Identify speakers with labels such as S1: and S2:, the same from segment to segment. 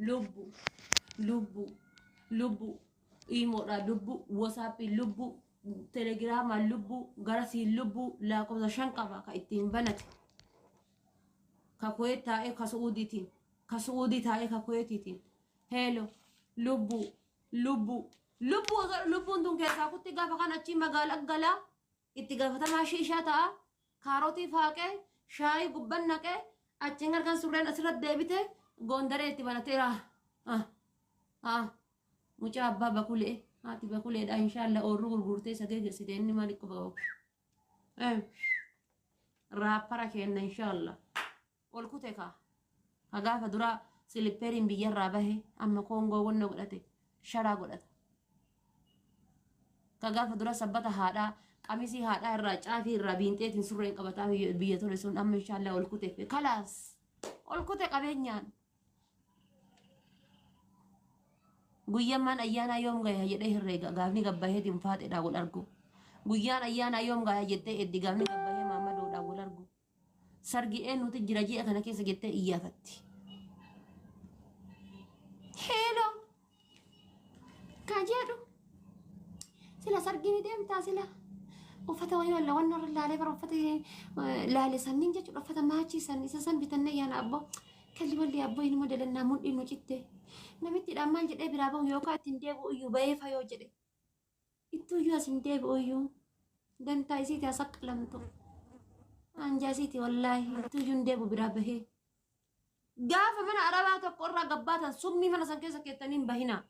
S1: Lubbu lubbu lubbu iimoodha lubbu wasaappii lubbu telegiraamaa lubbu garasii lubbu lakkoofsa 5 qaba ka ittiin banate. Ka Kuweet taa'ee ka Su'uudiitiin ka Su'uudii taa'ee ka Kuweetiitiin heelo lubbu lubbu lubbu osoo lubbuun tun keessaa kutti gaafa kan achii magaalaa galaa itti gaafatamaa shiishaa ta'a kaarotii faaqee shaayii gubban naqee achiin harkaan surreen asirra deebite goondaree itti banateera. Ah, ah, mucaa abbaa bakulee haati bakuleedha inshaalla oorruu gurgurtee isa geggeessite inni maal quba qabu. Eh, raappara kenna inshaalla. Ol kute kaa. Ka gaafa duraa silippeeriin biyyarraa bahe amma koongoo wanna godhate sharaa godhata. Ka gaafa dura sabbata haadhaa qamisii haadhaa irraa caafii irraa biinxeetiin surreen qabataa biyya ture sun amma inshaalla ol kute kalaas ol kute qabeenyaan. Guyyammaan ayyaanaa yoom gaya jedhee herreega gaafni gabbaheetiin faaxeedhaa wal argu. Guyyaan ayyaanaa yoom gaya jettee eddi gaafni gabbahee maammadoodhaa wal argu. Sargi eenyutu jira ji'a kana keessa jettee iyyaafatti. Heeloo ka jedhu sila sargii ni deemtaa sila uffata wayii walla wanna irra laalee bara uffata laale sanniin jechuudha uffata maachii san isa san bitannee yaana abboo kalli walli abboo inuma dalannaa mudhii nu citte namittidhaan maal jedhee biraa bahu yookaan ittiin deebi'u iyyuu bahee fayoo jedhe ittuuyyuu as hin deebi'u iyyuu dantaa isiiti as aqqalamtu anjaa isiiti wallaahi ittuuyyuu hin deebi'u biraa bahee. Gaafa mana arabaa tokko irraa gabbaatan summii mana san keessa keettanii hin bahinaa.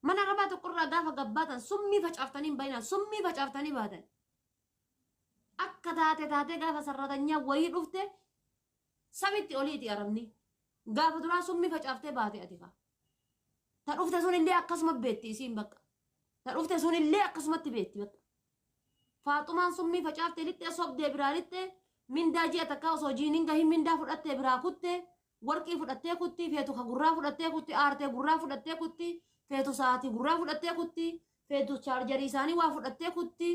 S1: Mana arabaa tokko irraa gaafa gabbaatan summii facaaftanii hin bahinaa. Summii facaaftanii baatan. Akka taate taatee gaafa sarratanyaa wayii dhufte samitti oliiti arabni. Gaafa duraa summii facaaftee baate ati kaa. Ta dhufte sun illee akkasuma beetti isiin bakka. Ta dhufte sun illee akkasumatti beetti bakka. Faaxumaan summii facaaftee lixxee sobdee biraa lixxee mindaa ji'a takkaa osoo jiin hin gahin mindaa fudhattee biraa kutte warqii fudhattee kutti feetu ka gurraa fudhattee kutti aartee gurraa fudhattee kutti feetu sa'aatii gurraa fudhattee kutti feetu chaarjarii isaanii waa fudhattee kutti.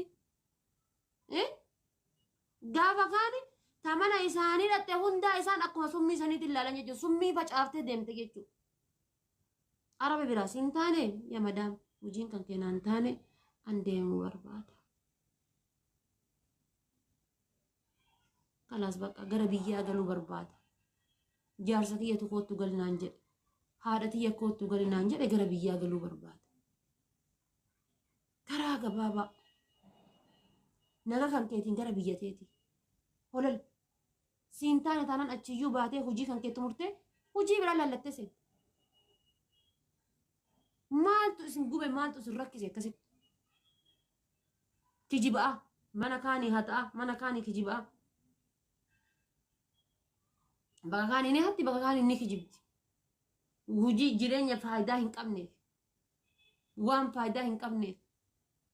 S1: Gaafa kaani ta mana isaanii dhatte hundaa isaan akkuma summii saniitiin ilaalan jechuudha. Summii facaaftee deemte jechuudha. Araba biraas hin taane yaa madaam hojiin kan keenaa hin taane an deemuu barbaada. Kalaas bakka gara biyyaa galuu barbaada. Jaarsa kiyyatu koottu gali naan jedhe. Haadha tiyya koottu gali naan jedhe gara biyyaa galuu barbaada. Karaa gabaabaa. Naga kan keetiin gara biyya teetii. Holal. Siin taane taanaan achiyyuu baatee hojii kan kee xumurtee hojii biraa laallattee seente. Maaltu isin gube maaltu isin rakkise akkasitti? Kijiba'a mana kaanii hata'a mana kaanii kijiba'a. Bakka kaanii ni hatti bakka kaanii ni kijibdi. Hojii jireenya faayidaa hin qabneef waan faayidaa hin qabneef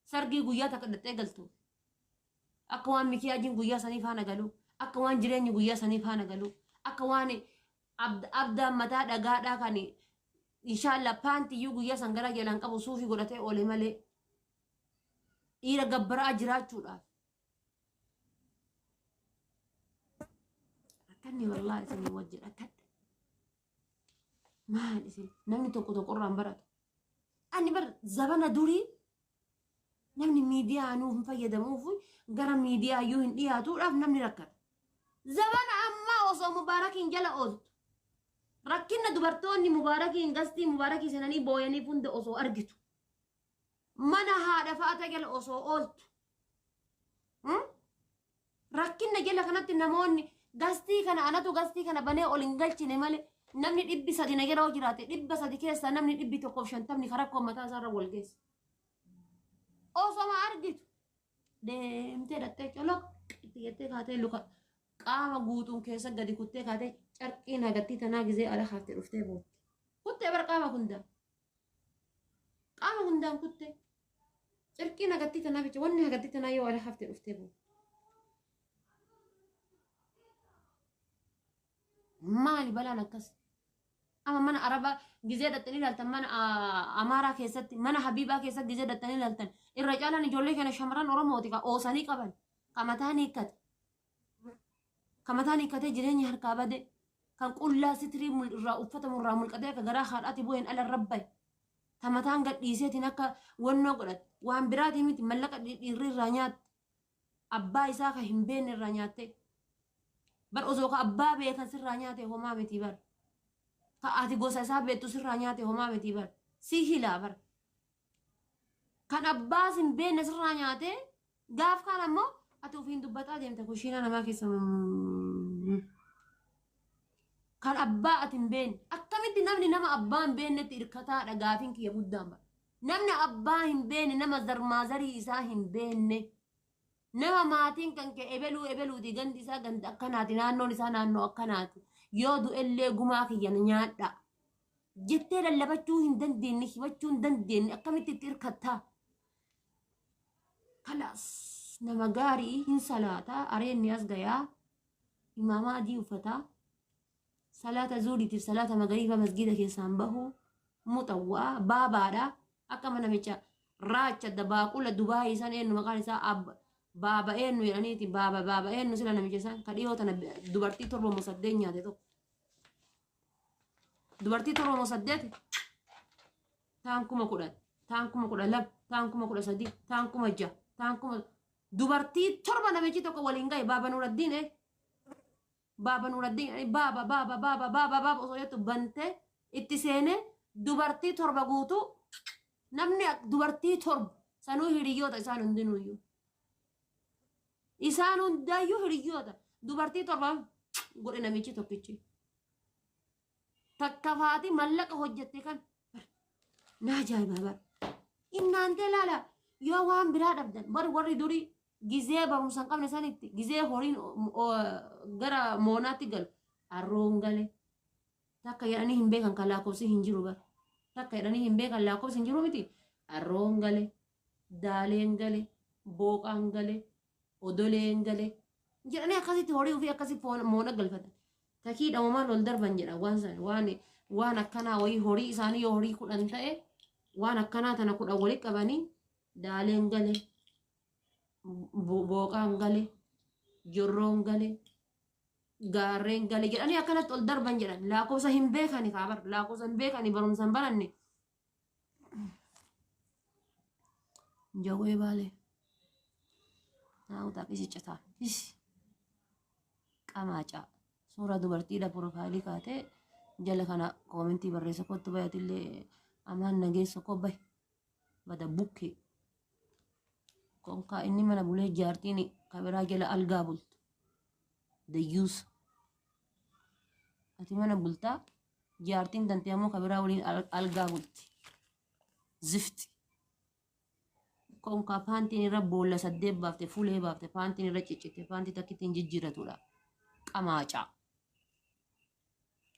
S1: sargii guyyaa takka dhaxxee galtuuf. Akka waan mikiyaajiin guyyaa sanii faana galuu, akka waan jireenyi guyyaa sanii faana galuu, akka waan abdaan mataa dhagaadhaa kan inshaalla paantiyyuu guyyaa san gara jalaan qabu suufii godhatee oole malee dhiira gabbaraa jiraachuudhaaf. Rakkanni wallaahi isinii wajji rakkadhe. Maal isin namni tokko tokko irraan baratu. Ani bar zabana durii namni miidiyaa nuu hin fayyadamuuf gara miidiyaa iyyuu hin dhiyaatuudhaaf namni rakkata. Zabana ammaa osoo mubaarakiin jala ooltu rakkinna dubartoonni mubaarakiin gastii mubaarakii seenanii booyaniif hunda osoo argitu mana haadha fa'aata jala osoo ooltu Rakkinna jala kanatti namoonni gastii kana anatu gastii kana banee ol hin galchine malee namni 300 na jala yoo jiraate 300 keessaa namni 150 ka rakkoo mataa isaarra wal geessa. Osoma argitu deemtee dhattee coloq itti jettee kaatee luka qaama guutuun keessa gadi kuttee kaatee carqii nagattii tanaa gizee ala kaaftee dhuftee bootti. Kuttee bar qaama hundaa. Qaama hundaan kuttee. Cirqiin hagattii tanaa bicha wanni hagattii tanaa yoo ala hafte dhuftee booda. Maali balaan akkas? Amma mana Arabaa gizee dhattanii ilaaltan mana Amaaraa keessatti mana Habiibaa keessatti gizee dhattanii ilaaltan irra caalaan ijoollee kana shamarran Oromooti ka oosanii qaban ka mataan hiikkate ka mataan hiikkatee jireenya harkaa bade. Kan qullaa sitirii irraa uffatamu irraa mulqatee akka garaa haadhaati bu'een ala rabbaye. Tamataan gad dhiiseetiin akka wannoo godhate. Waan biraatii miti, mallaqa dhiirri irraa nyaatte. Abbaa isaa kan hin beekne irraa nyaatte. Bar osoo ka abbaa beekan sirraa nyaate homaa miti bar. Ka ati gosa isaa beektu sirraa nyaate homaa miti bar. Si hilaa bar. Kan abbaas hin beekne sirraa nyaate, gaaf kaan ammoo ati ofiin dubbataa deemte kushiinaa namaa keessa. Kan abbaa ati hin beekne, akkamitti namni nama abbaa hin beeknetti hirkataadha? Gaafiin kiyya guddaan bara. Namni abbaa hin beekne, nama zarmaazarii isaa hin beekne, nama maatiin kan kee ebeluu ebeluuti, gandi isaa ganda akkanaati, naannoon isaa naannoo akkanaati, yoo du'ellee gumaa kiyya nyaadha jettee lallabachuu hin dandeenye, himachuu hin dandeenye, akkamitti itti hirkattaa? Kalaas, nama gaarii hin salaataa, areenni as gayaa, imaamaa adii uffataa, salaata zuuriitiif salaata magariiba masgiida keessaan bahu, muxawwaa baabaadha. Akka mana namicha raacha dabaaqula Dubaayii san, eenyu maqaan isaa, abba baaba eenyu jedhaniiti, baaba baaba eenyu sila namicha san ka dhiyoo tana dubartii torba moo saddeet nyaate tokko, dubartii torba moo saddeet, taan 10,000, taan 12,000, taan 13,000, taan 6,000, taan kuma, dubartii torba namichi tokko waliin gahe. Baaba Nuuraddiin, baaba Nuuraddiin, baaba baaba baaba baaba baaba osoo jettu bantee itti seenee dubartii torba guutuu. Namni dubartii torba sanuu hiriyyoota isaan hundinuuyyuu, isaan hundaayyuu hiriyyoota, dubartii torba godhe namichi tokkichi. Takka faati mallaqa hojjette kan na ajaa'iba bara. Innaantee laala, yoo waan biraa dhabdan bar, warri durii gizee barumsa hin qabne sanitti, gizee horiin gara moonaatti galu, arroon gale takka jedhanii hin beekan, kan lakkoofsi hin jiru bara. Takka jedhanii hin beekan, lakkoofsi hin jiru miti. Arroon gale, daaleen gale, booqaan gale, odoleen gale jedhanii akkasitti horii ofii akkasitti moona galfatan. Takii dhawamaan ol darban jedha waan san, waan akkanaa wayii. Horii isaanii yoo horii 10 ta'e, waan akkanaa tana 10 walitti qabanii, daaleen gale, booqaan gale, jorroon gale, gaarreen gale jedhanii akkanatti ol darban jedhan. Lakkoofsa hin beekani kaabar, lakkoofsa hin beekani, barumsa hin baranne. Jawwee baalee. Naawutaa qisiccataa. Qamaacaa. Suuraa dubartiidha profile kaatee jala kana comment barreessa kottu bayatillee amaan nageessa koo bahi. Bada bukkee. Konkaa inni mana bulee jaartiin kabiraa jala algaa bultu. Dayyuusa. Ati mana bultaa, jaartiin tantee ammoo kabiraa waliin algaa bulti. Zifti. Konkaa paantiin irra boolla saddeet baafte, fulee baafte, paantiin irra ciccite, paantii takkitti hin jijjiiratudha. Qamaacaa.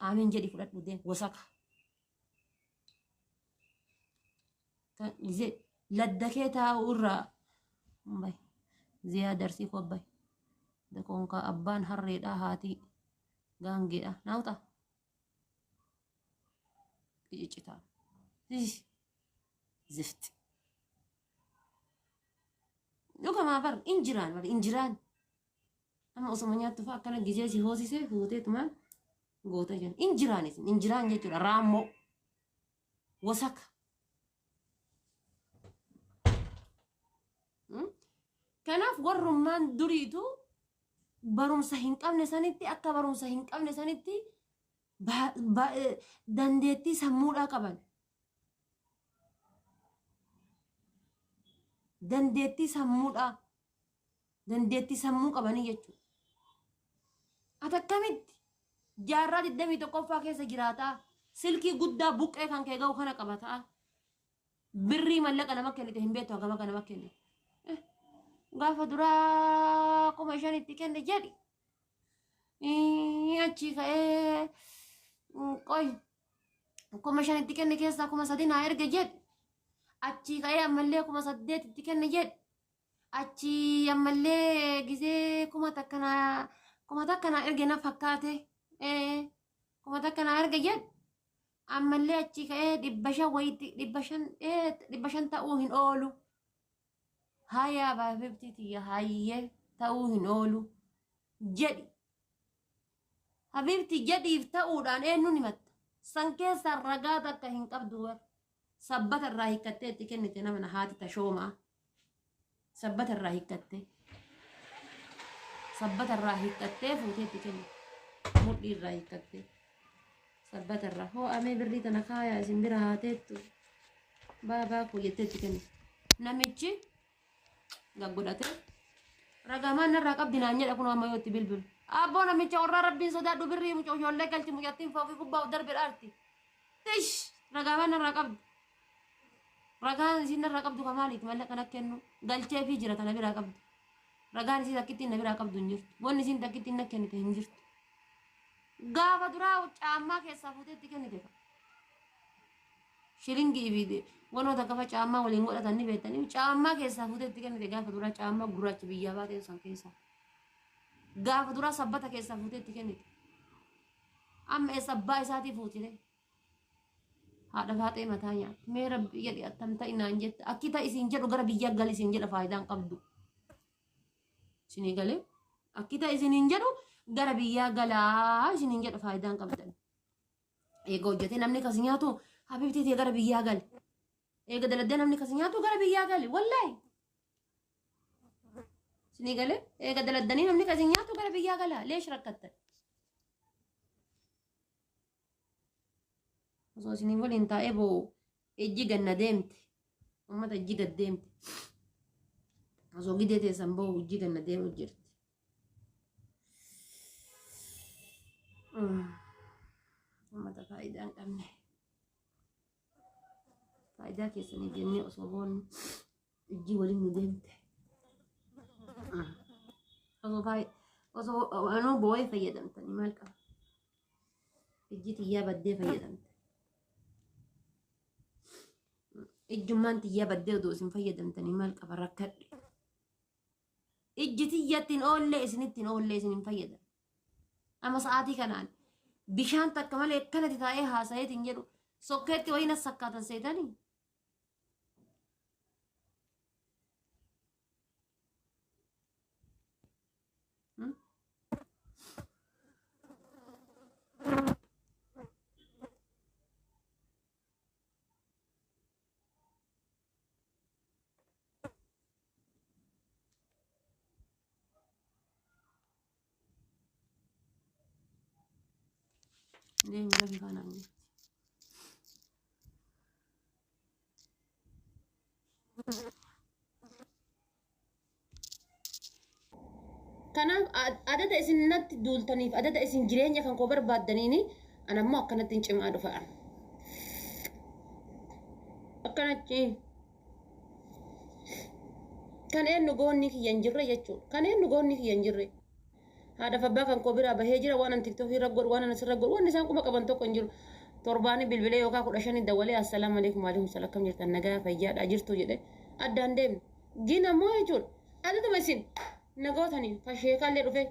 S1: Amiin jedhi fudhadhu deem wasaka. Ladda kee taa'u irraa bay ziyaa darsii koo bay. Konkaa abbaan harreedha, haati gaangeedha. Naawuxa. Qicicitaa. Zifti. Dhugamaa bar injiraan bar injiraan. Amma osoma nyaattu fa'a akkana gizee si hoosisee fuuteetumaan goota jiran. Injiraan isin injiraan jechuudha, raammoo. Wasaka. Kanaaf warrummaan duriitu barumsa hin qabne sanitti, akka barumsa hin qabne sanitti dandeettii sammuudhaa qaban. Dandeettii sammuudhaa, dandeettii sammuu qabanii jechuudha. Ati akkamitti jaarraa 21ffaa keessa jiraataa, silkii guddaa buqqee kan kee ga'u kana qabataa, birrii mallaqa nama kennite hin beektu, hagam akka nama kennite. Gaafa duraa 5,000 itti kenne jedhi. Achii ka'ee qoy 5,000 itti kenne keessaa 3,000 naa erge jedhi. Achii ka'ee ammallee 8,000 itti kenne jedhi. Achii ammallee gizee 1,000 naa erge na fakkaate, 1,000 naa erge jedhi. Ammallee achii ka'ee 500 wayitti, 500, 500 ta'uu hin oolu. Hayaa baafifti tiyya hayyee ta'uu hin oolu jedhi. Habiibti jedhiif ta'uudhaan eenyuun himatta? San keessaa ragaa takka hin qabdu bar. Sabbata irraa hiikkattee itti kennite nama na haati tashoomaa. Sabbata irraa hiikkattee. Sabbata irraa hiikkattee fuutee itti kennite. Mudhii irraa hiikkattee. Sabbata irraa hoo'amee birrii tana kaayaa isin bira haa teettu. Baabaa koo jettee itti kennite. Namichi gaggodhatee ragaa maal narraa qabdi naan jedha kun amma yoo itti bilbilu. Abboo namicha warraa rabbiin sodaadhu birrii mucaa ijoollee galchi mucattiin fooqii gubbaa of darbe dhaarti. Tish ragaa maal narraa qabdi. Ragaan isiin narraa qabdu ka maaliiti mallaqa na kennu galchee fi jira tana biraa qabdu. Ragaan isiin takkittiin na biraa qabdu hin jirtu. Wanni isiin takkittiin na kennite hin jirtu. Gaafa duraa caammaa keessaa fuutee itti kennite. Shilingii fi wanoo takka fa caammaa waliin godhatan ni beektanii caammaa keessaa fuutee itti kennite gaafa duraa caammaa gurraacha biyyaa baatee san keessaa. Gaafa duraa sabbata keessaa fuutee itti kennite. Amma eessa abbaa isaatii fuutire? Haadha faaxee mataa nyaatti. Mee rabbi jedhi attam ta'i naan jette. Akki ta'i siin jedhu gara biyyaa gali siin jedha faayidaan qabdu. Isinii galee akki ta'i isiniin jedhu gara biyyaa galaa isiniin jedha faayidaan qabdan. Eega hojjetee namni kasi nyaatu habibtii tee gara biyyaa gali. Eega daladdee namni kasi nyaatu gara biyyaa gali. Wallaahi. Isinii galee eega daladdanii namni kasi nyaatu gara biyyaa gala. Leesh rakkattan. Osoo isinii waliin taa'ee boo'u ijji ganna deemte. Uummata ijji gad deemte. Osoo gidee teessan boo'u ijji ganna deemu jirti. Uummata faayidaa hin qabne. Faayidaa keessaniif jennee osoo boonnu ijji waliin nu deemte. Osoo faay osoo anuu boo'ee fayyadamtanii maal qaba? Ijji tiyyaa baddee fayyadamte. Ijjummaan tiyyaa baddee odoo isin fayyadamtanii maal qaba rakkadhe. Ijji tiyyatti hin oollee isinitti hin oollee isin hin fayyadan. Amma sa'aatii kanaan bishaan takka malee akkanatti taa'ee haasayeetiin jedhu sokkeetti wayii na sakkaatan seetanii. Deemi lafi kanaan jetti. Kanaaf adada isin natti duultaniif adada isin jireenya kan koo barbaaddaniini an ammoo akkanatti hin cimaa dhufa. Akkanatti kan eenyu goonni kiyya hin jirre jechuudha. Kan eenyu goonni kiyya hin jirre. Haadhaaf abbaa kan koo biraa bahee jira waan an tiktookii irra godhu waan an asirra godhu waan isaan quba qaban tokko hin jiru. Torbaanii bilbilee yookaan 15 dawwalee assalaamu alaikum waalaikum salaam akkam jirtan nagaa fayyaadha jirtu jedhe addaan deemne. Gin ammoo jechuudha. Adaduma isin na gootanii kan sheekaallee dhufe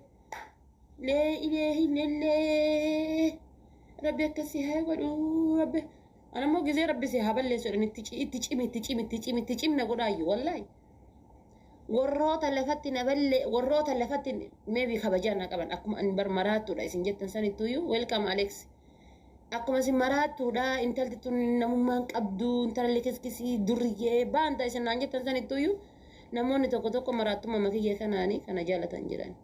S1: lee ilee lellee rabbi akkasii haa godhu rabbi. An ammoo gizee rabbi si haa balleessu jedhan itti itti cimi itti cimi itti cimi itti cimi na godhaayyu wallaahi. Warroota lafatti na balle warroota lafatti maybe kabajaa na qaban akkuma ani bar maraattuudha isin jettan sanittuyyuu welcome Alex. Akkuma isin maraattuudha intalti tun namummaan qabdu intala likiskisii durriyyee baanta isin naan jettan sanittuyyuu namoonni tokko tokko maraattummaa makiyya kanaanii kana jaalatan jiran.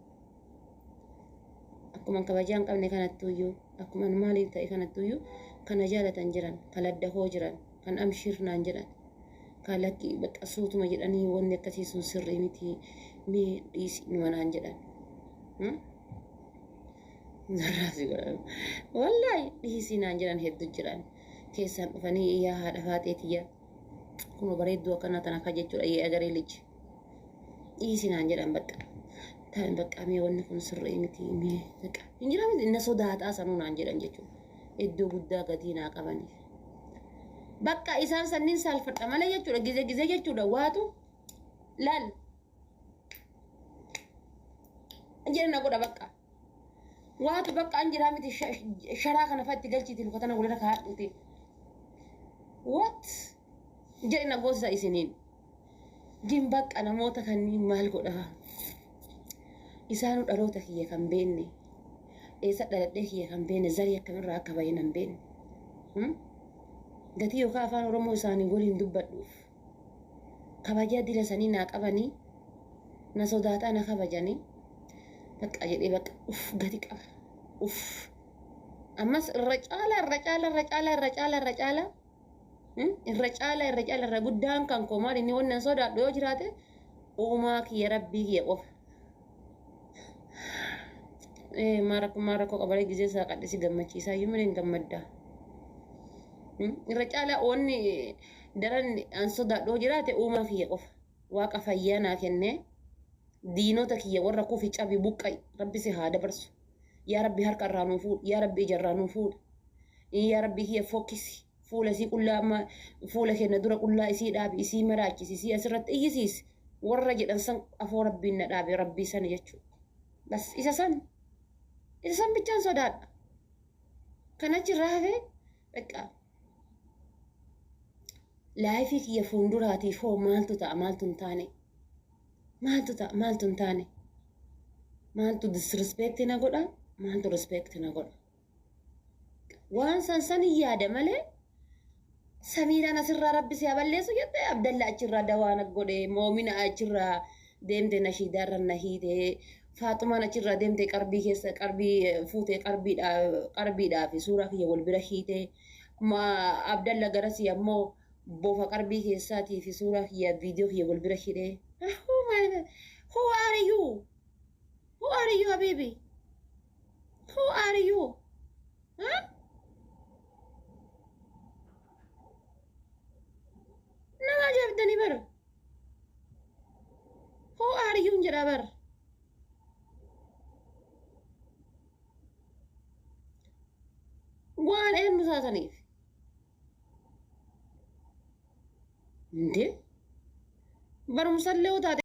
S1: Akkuma kabajaa hin qabne kanattuyyuu akkuma maaliif ta'e kanattuyyuu kana jaalatan jiran kan ladda koo jiran kan amshiir naan jedhan kan lakki bakka suutuma jedhanii wanni akkasii sun sirrii miti mee dhiisi numa naan jedhan. Zarraasi godhan. Wallaahi dhiisii naan jedhan hedduu jiran. Keessaan dhufanii yaa haadha faaxee tiyya. Kunoo bareedduu akkanaa tana akka jechuudha yee agaree liji. Dhiisii naan jedhan bakka. Ta'in bakka mee wanni kun sirrii miti mee bakka. Hin jira miti na sodaataa sanuu naan jedhan jechuudha. Iddoo guddaa gatii naa qabaniif. Bakka isaan sanniin saalfadha malee jechuudha gize gize jechuudha waatu laal. Jedhe na godha bakka. Waatu bakka an jiraa miti sharaa kana fa itti galchiiti luka tana walirra kaa'adhuuti. What? Jedhe na goosisa isiniin. Gin bakka namoota kanniin maal godha? Isaanu dhaloota kiyya kan beenne. Eessa dhaladhee kiyya kan beekne, zarii akkamirraa akka bahe nan beekne. Gatii yookaan afaan Oromoo isaanii waliin dubbadhuuf. Kabajaa dila sanii naa qabanii, na sodaataa na kabajanii, bakka jedhee bakka uff gati qaba. Uff. Ammas irra caala, irra caala, irra caala, irra caala, irra caala, irra caala, irra caala, irra guddaan kan koo maal inni wannan sodaadhu yoo jiraate, uumaa kiyya, rabbii kiyya qofa. Maa rakkoo, maa rakkoo qabalee gizee isaa qadhisi gammachiisaa iyyuu malee hin gammaddaa. Irra caalaa wanni daran an sodaadhu yoo jiraate uumaa kiyya qofa. Waaqa fayyaa naa kennee, diinota kiyya warra kufi, cabi, buqqa'i, rabbi si haa dabarsu. Yaa rabbi, harka irraa nuu fuudhi. Yaa rabbi, ija irraa nuu fuudhi. Yaa rabbi kiyya, fokkisi. Fuula isii qullaa, amma fuula keenya dura qullaa isii dhaabi, isii maraachisi, isii asirratti iyyisiisi. Warra jedhan san afoo rabbiin na dhaabe, rabbii sana jechuudha. Bas, isa san. Isa san bichaan sodaadha. Kan achirraa hafe bakka life kiyya fuulduraatiif hoo maaltu ta'a, maaltu hin taane? Maaltu ta'a, maaltu hin taane? Maaltu disrespect na godha? Maaltu respect na godha? Waan san san hin yaada malee, Samiiraan asirraa rabbi si haa balleessu jette, Abdalla achirraa dawaa na godhe, Moomina achirraa deemte nashiidaarra na hiite, Faaxumaan achirraa deemte qarbii keessa qarbii fuute, qarbiidhaa fi suuraa kiyya wal bira hiite, Abdalla garasii ammoo bofa qarbii keessaatii fi suuraa kiyya, viidiyoo kiyya wal bira hidhe. Who are you? Who are you, habibi? Who are you? Huh? Nama ajaa'ibdanii bara. Who are you jedha bara. Waan eenyu taataniif? Indee, barumsallee yoo taate